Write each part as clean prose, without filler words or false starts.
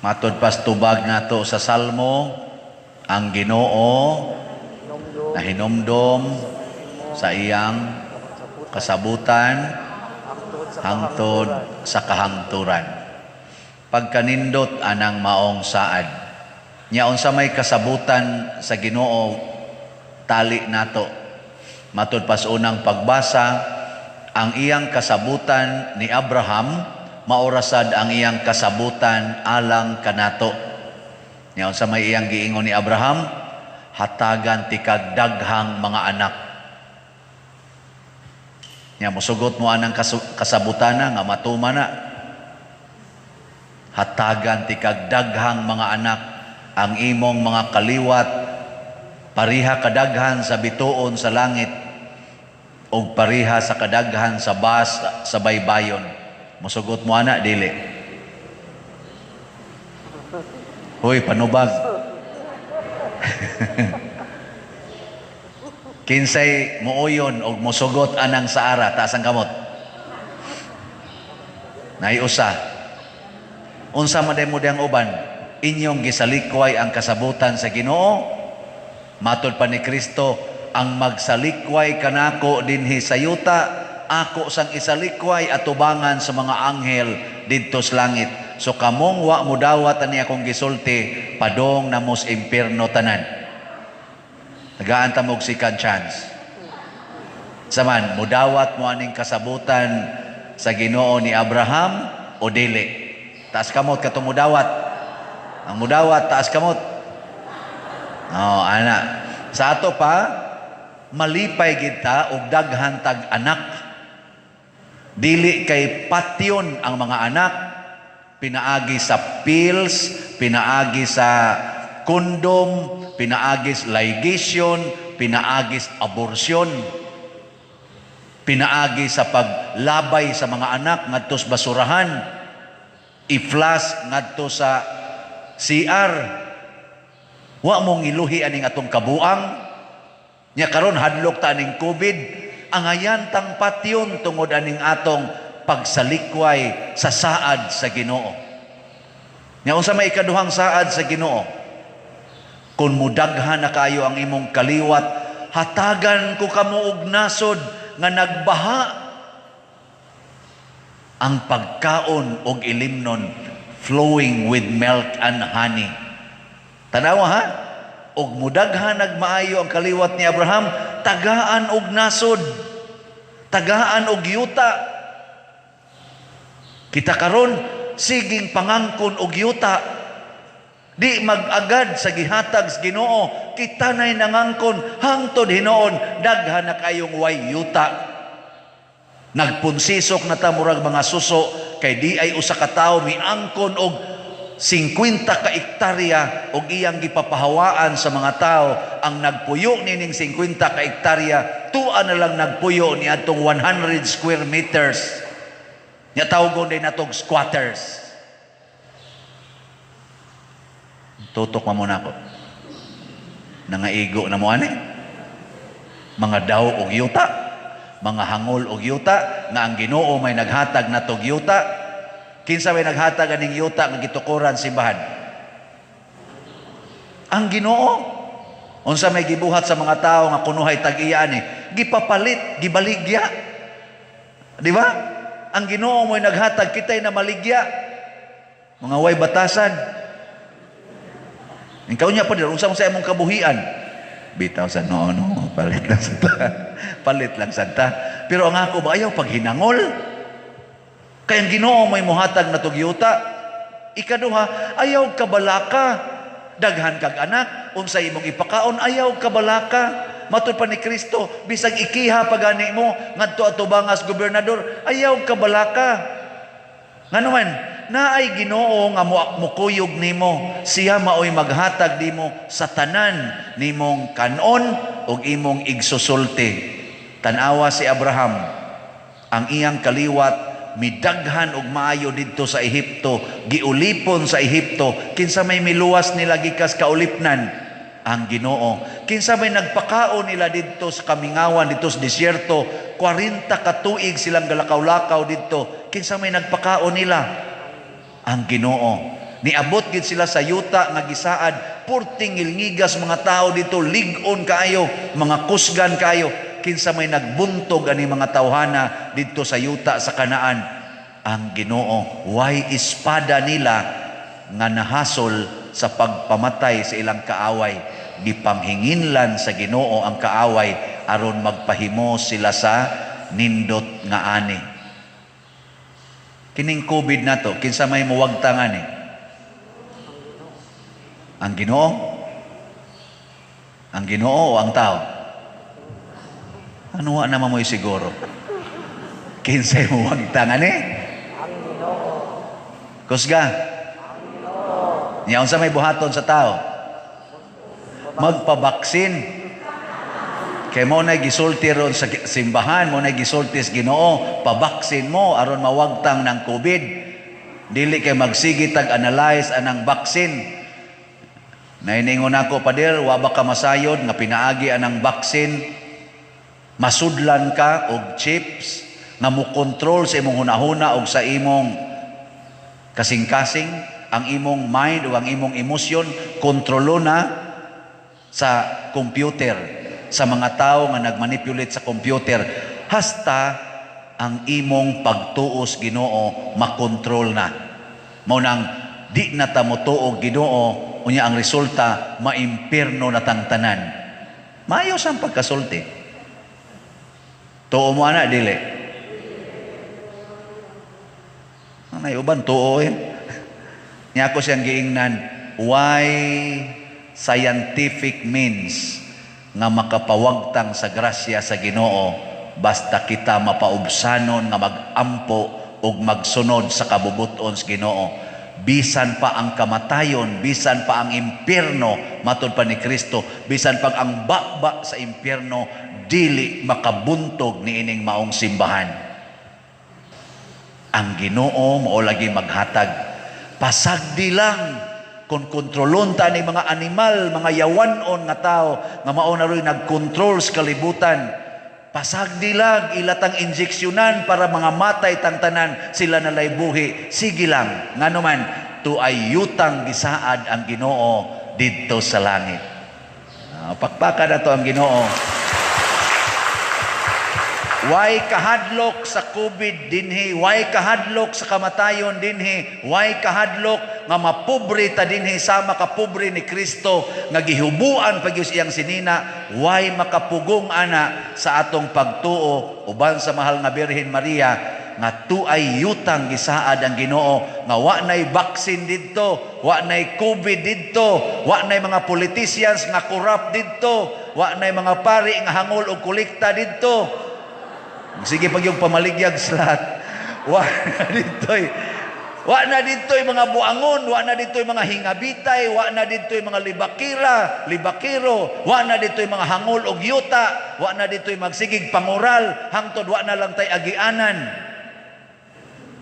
Matod pas tubag nato sa Salmo, ang Ginoo nahinumdom sa iyang kasabutan hangtod sa kahangturan. Pagkanindot anang maong saad. Nya unsa may kasabutan sa Ginoo tali nato. Matud pas unang pagbasa, ang iyang kasabutan ni Abraham maorasad ang iyang kasabutan alang kanato. Nya unsa may iyang giingon ni Abraham? Hatagan tikag daghang mga anak. Nya mosugot mo anang kasabutana nga matuma na. Hatagan tikag daghang mga anak, ang imong mga kaliwat pariha kadaghan sa bituon sa langit ug pariha sa kadaghan sa bas sa baybayon. Mosugot mo ana, dili? Hoy, panubag. Kinsay muuyon og mosugot anang saara, taas ang kamot. Naiusa. Unsa man mo diyang uban, inyong gisalikway ang kasabutan sa Ginoo. Matod pa ni Kristo, ang magsalikway kanako dinhi sa yuta, ako sang isalikway atubangan sa mga anghel didto sa langit. So kamong wa mudawat ani akong gisulti, padong namos impierno tanan. Tagaan ta mo og second chance. Saman, mudawat mo aning kasabutan sa Ginoo ni Abraham o dili? Taas kamot katong mudawat. Ang mudawat, taas kamot. Oh, ana. Sa ato pa, malipay kita og daghan tag anak. Dili kay patyon ang mga anak, pinaagi sa pills, pinaagi sa kondom, pinaagi sa ligation, pinaagi sa abortion, pinaagi sa paglabay sa mga anak ngadto sa basurahan, i-flush ngadto sa CR. Wa mong iluhi aning atong kabuang. Nya karon hadlok ta aning COVID, angayan tang patyon tungod aning atong pagsalikway sa saad sa Ginoo. Nya unsa may ikaduhang saad sa Ginoo? Kung mudaghan na kayo ang imong kaliwat, hatagan ko kamo og nasod nga nagbaha ang pagkaon og ilimnon, flowing with milk and honey. Tanawa ha? Og mudaghan nagmaayo ang kaliwat ni Abraham, tagaan og nasod, tagaan og yuta. Kita karon siging pangangkon og yuta. Di mag-agad sa gihatag sa Ginoo, kita na'y nangangkon hangtod hinuon daghan na kayong way yuta. Nagpunsisok na ta murag mga suso kay di ay usa ka tawo miangkon og 50 ka ektarya og iyang gipapahawaan sa mga tao. Ang nagpuyo nining 50 ka ektarya, tua na lang nagpuyo ni adtong 100 square meters. Nya tawgon din natog squatters. Tutok mo muna ako. Nangaigo na mo ani. Mga daw og yuta, mga hangol og yuta, nga ang Ginoo may naghatag na tog yuta. Kinsa may naghatag aning yuta nga gitukoran simbahan? Ang Ginoo. Unsa may gibuhat sa mga tao nga kunuhay tag-iya ani? Gipapalit, gibaligya. Di ba? Ang Ginoo mo'y naghatag, kita'y na maligya. Mga way batasan. Ikaw niya pa unsa mo sa imong kabuhian? Bitaw sa no, no, palit lang santa. Palit lang santa. Pero ang ako ba, ayaw paghinangol. Kaya ang Ginoo may muhatag na tugyuta. Ikaduha, ayaw kabalaka. Daghan kag anak, unsa imong ipakaon, ayaw kabalaka. Matud pa ni Kristo, bisag ikiha pagani mo ngadto atubangas gobernador, ayaw kabalaka. Ngano man, naay Ginoo nga mukuyog nimo, siya maoy maghatag nimo sa tanan nimong kanon ug imong igsusulti. Tan-awa si Abraham, ang iyang kaliwat midaghan og maayo didto sa Ehipto, giulipon sa Ehipto. Kinsa may miluwas nila gikas kaulipnan? Ang Ginoo. Kinsa may nagpakaon nila didto sa kamingawan, didto sa disyerto, 40 ka tuig silang galakaw-lakaw didto. Kinsa may nagpakaon nila? Ang Ginoo. Niabot gid sila sa yuta nga gisaad, purting ngilngigas mga tao dito, lig-on kaayo, mga kusgan kaayo. Kinsa may nagbuntog ani mga tawhana didto sa yuta sa Kanaan? Ang Ginoo. Way espada nila nga nahasol sa pagpamatay sa ilang kaaway. Gipanghinginlan sa Ginoo ang kaaway aron magpahimo sila sa nindot nga ani. Kining COVID nato, kinsa may muwagtang ani? Ang Ginoo? Ang Ginoo o ang tao? Ano wa naman mo'y siguro? Kinsay muwagtang ani? Ang Ginoo. Kusga. Niya, unsa may buhaton sa tao? Magpabaksin. Kay mo na gisulti ron sa simbahan, mo na gisulti sa Ginoo, pabaksin mo aron mawagtang ng COVID. Dili kay magsige tag analyze anang vaccine. Nainingon ako, "Pader, wa ba ka masayod nga pinaagi anang vaccine, masudlan ka og chips nga mo kontrol sa imong hunahuna og sa imong kasing-kasing, ang imong mind o ang imong emosyon, kontrolo na sa computer, sa mga tao nga nagmanipulate sa computer, hasta ang imong pagtuos Ginoo makontrol na. Mao nang di na ta motuo Ginoo, unya ang resulta maimpirno na tang tanan." Maayo sang pagkasulti. Tuo mo ana, dili? Anay uban tuo eh. Nya ako siyang giingnan, why scientific means nga makapawagtang sa grasya sa Ginoo basta kita mapaubsanon nga magampo ug magsunod sa kabubuton sa Ginoo. Bisan pa ang kamatayon, bisan pa ang impyerno, matod pa ni Kristo, bisan pa ang baba sa impyerno, dili makabuntog niining maong simbahan. Ang Ginoo mao lagi maghatag. Pasagdi lang kung kontrolon ta ni mga animal, mga yawanon nga tao nga mao na ro'y nagkontrol sa kalibutan. Pasagdi lang ilatang injeksyonan para mga matay tang tanan, sila na lay buhi. Sige lang, ngano man tuay yutang gisaad ang Ginoo didto sa langit. Pakpaka na to ang Ginoo. Why kahadlok sa COVID dinhi? Why kahadlok sa kamatayon dinhi? Why kahadlok nga mapobre ta dinhi sama kapobre ni Kristo nga gihubuan pag iyang sinina? Why makapugong ana sa atong pagtuo uban sa mahal nga Birhen Maria nga tuay yutang gisaad ang Ginoo nga wa nay vaccine didto, wa nay COVID didto, wa nay mga politicians nga corrupt didto, wa nay mga pari nga hangol og kolekta didto. Sige pag yung pamaligyag slat. Wa na dito'y wa na dito'y mga buangon, wa na dito'y mga hingabitay, wa na dito'y mga libakira, libakiro, wa na dito'y mga hangol og yuta, wa na dito'y magsigig pangural, hangtod wa na lang tay agianan.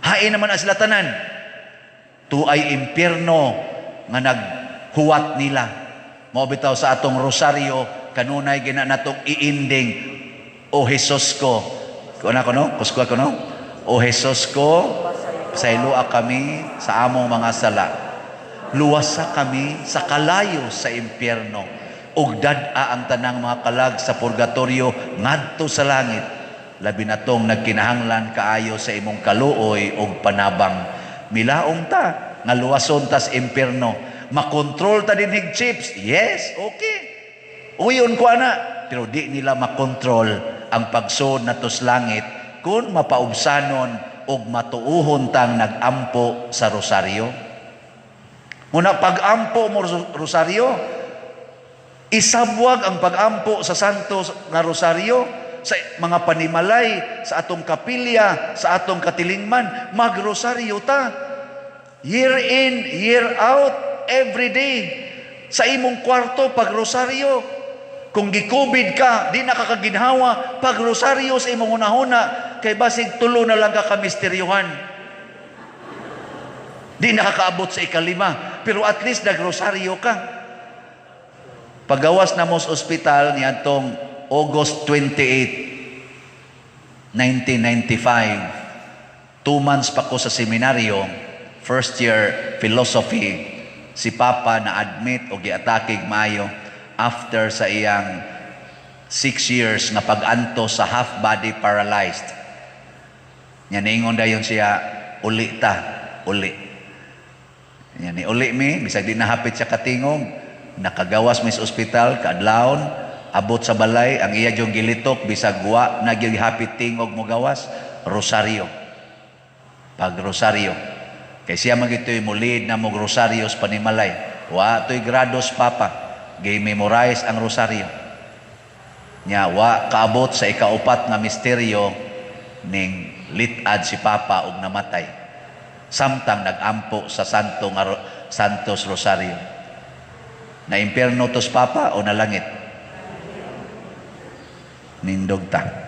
Hain naman ang sila tanan. Tuay impyerno nga naghuwat nila. Mao bitaw sa atong rosaryo, kanunay gina natong iinding, "O Jesus ko." Kuna ko no? Kuskwa ko no? "O Jesus ko, pasayloa kami sa among mga sala. Luwasa kami sa kalayo sa impyerno. Ug dad-a ang tanang mga kalag sa purgatorio ngadto sa langit. Labi na tong nagkinahanglan kaayo sa imong kaluoy ug panabang." Milaong ta nga luwason tas impyerno. Makontrol ta dinhig chips. Yes, okay. Uyon ko ana. Pero di nila makontrol ang pagsod nato sa langit kung mapaubsanon og matuuhon tang nagampo sa rosaryo. Muna pag-ampo mo rosaryo, isabwag ang pag-ampo sa Santo nga Rosaryo sa mga panimalay, sa atong kapilya, sa atong katilingman, magrosaryo ta. Year in, year out, every day. Sa imong kwarto, pagrosaryo. Kung gi-COVID ka, di nakakaginhawa, pagrosaryo sa imong hunahuna, kay basig tulo na lang ka kamisteryuhan. Di nakakaabot sa ikalima, pero at least nagrosaryo ka. Pagawas na mo sa ospital niadtong August 28, 1995, 2 months pa ko sa seminaryo, First year philosophy, si Papa na admit o giatakig maayo after sa iyang 6 years nga pag-antos sa half body paralyzed. Nya niingon dayon siya, "Uli ta, uli." Nya ni uli mi, bisag di nahapit siya katingog, nakagawas mi sa ospital, kaadlawon, abot sa balay, ang iya yung gilitok, bisag wa na gyud hapit tingog mo gawas, rosaryo. Pag rosaryo. Kay siya man gito'y mulid na mog rosaryo sa panimalay. Wa to'y grados papa. Gi-memorize ang rosaryo. Nya wa kaabot sa ikaupat nga misteryo ning litad si Papa og namatay. Samtang nagampo sa Santo nga Santos Rosario. Na impierno tos Papa o na langit? Nindog ta.